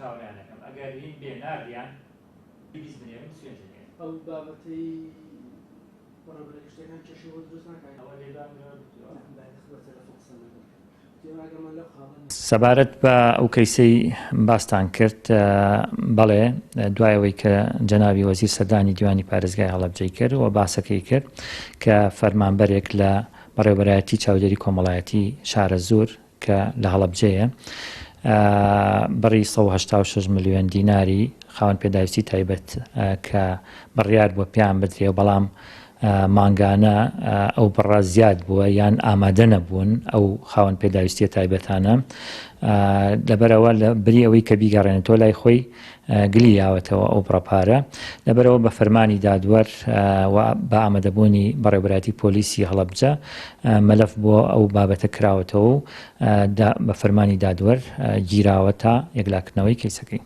چاوەڕێیان ئەکەم ئەگەر هین بێ ناردیان 20 ملیۆن 25 ملیۆن. ئەو بابەتەی بەڕێوەبەرە گشتیەکان کێشەی بۆ دروست ناکات؟ ئەوە لێدوان لەوە دکتۆر. نا بایەخ بە تەلەفۆن قسە نەکەم ئێمە ئاگامان لەو خاڵە نیە. سەبارەت بە ئەو کەیسەی باستان کرد، بەڵێ دوای ئەوەی کە جەنابی وەزیر سەردانی دیوانی پارێزگای هەڵەبجەی کرد و باسەکەی کرد کە فەرمانبەرێک لە بەڕێوەبەرایەتی چاودێری کۆمەڵایەتی شارەزوور کە لە هەڵەبجەیە بڕی 186 ملیۆن دیناری خاوەن پێداویستی تایبەت کە بڕیار بووە پێیان بدرێ و بەڵام مانگانە ئەو بڕە زیاد بووە یان ئامادە نەبوون ئەو خاوەن پێداویستیە تایبەتانە لەبەرەوە لە بری ئەوەی کە بیگەڕێنێتەوە لای خۆی گلی یاوەتەوە ئەو بڕە پارە لەبەرەوە بە فەرمانی دادوەر و بە ئامادەبوونی بەڕێوبەرایەتی پۆلیسی هەڵەبجە مەلەف بۆ ئەو بابەتە کراوەتەوە و بە فەرمانی دادوەر گیراوە تا یەکلاکردنەوەی کەیسەکەی.